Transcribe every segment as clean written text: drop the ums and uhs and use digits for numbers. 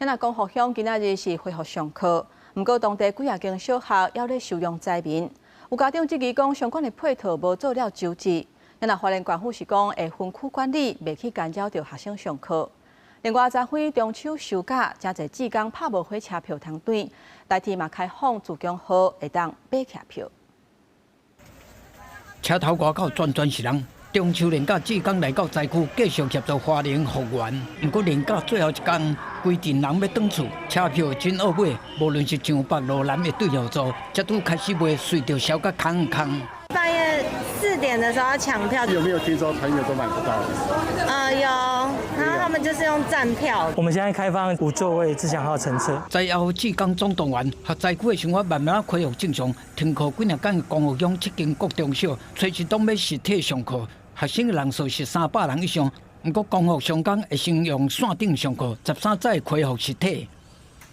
若光復鄉今仔日是恢復上課，毋過當地幾若間小學猶咧收容災民。有家長質疑講，相關的配套無做了周至。若花蓮縣府是講會分區管理，袂去干擾著學生上課。另外，昨昏中秋收假，誠濟志工拍無火車票通轉，台鐵嘛開放自強號會當買客票。車頭外口全全是人。中秋連假志工來到災區，繼續協助花蓮復原。毋過連假最後一工，規陣人欲轉厝，車票真惡買。無論是上北羅南的對號座，才拄開始賣，隨著燒甲空空。半夜4點的時候要搶票。有沒有聽說朋友都買不到？有，然後他們就是用站票。我們現在開放無座位自強號乘車。災後志工總動員，予災區的生活慢慢恢復正常。停課幾若工的光復鄉七間國中小，初一攏欲實體上課，學生的人數是300人以上。毋過光復上工會先用線頂上課，13再恢復實體。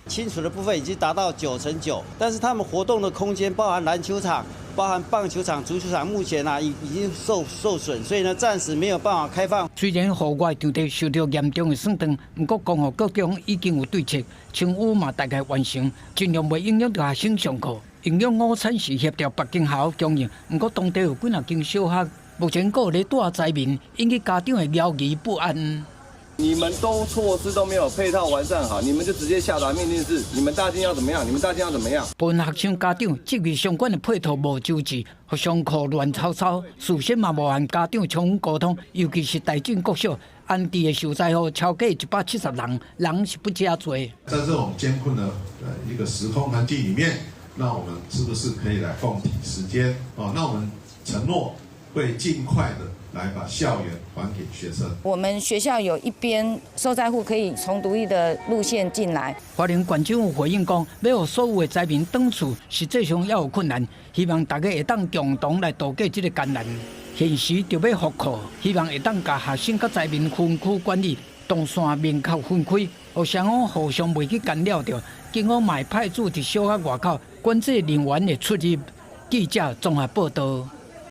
清除的部分已經達到99%，但是他們活動的空間包含籃球場、包含棒球場、足球場，目前啊已經受損，所以呢暫時沒有辦法開放。雖然戶外場地受著嚴重的損斷，毋過光復國中已經有對策，清淤嘛大概完成，盡量袂影響著學生上課。營養午餐是協調北京學校供應，毋過當地有幾若間小學，目前閣有咧蹛災民，引起家長的猶疑不安。你們都措施都沒有配套完善好，你們就直接下達命令是：你們大進要怎麼樣？你們大進要怎麼樣？部分學生家長質疑相關的配套無周至，予上課亂糟糟，事先嘛無和家長充分溝通，尤其是大進國小安置的受災戶超過170人，人是不加濟。在這種艱困的一個時空環境裡面，那我們是不是可以來共體時艱？哦，那我們承諾會盡快的來把校園還給學生。我們學校有一邊受災戶可以從獨立的路線進來。花蓮縣政府回應講，欲予所有的災民轉厝，實際上猶有困難，希望大家會當共同來渡過這個艱難。現時著欲復課，希望會當共學生佮災民分區管理，動線明確分開，予雙方互相袂去干擾著。警方嘛會派駐佇小學外口管制人員的出入。記者綜合報道。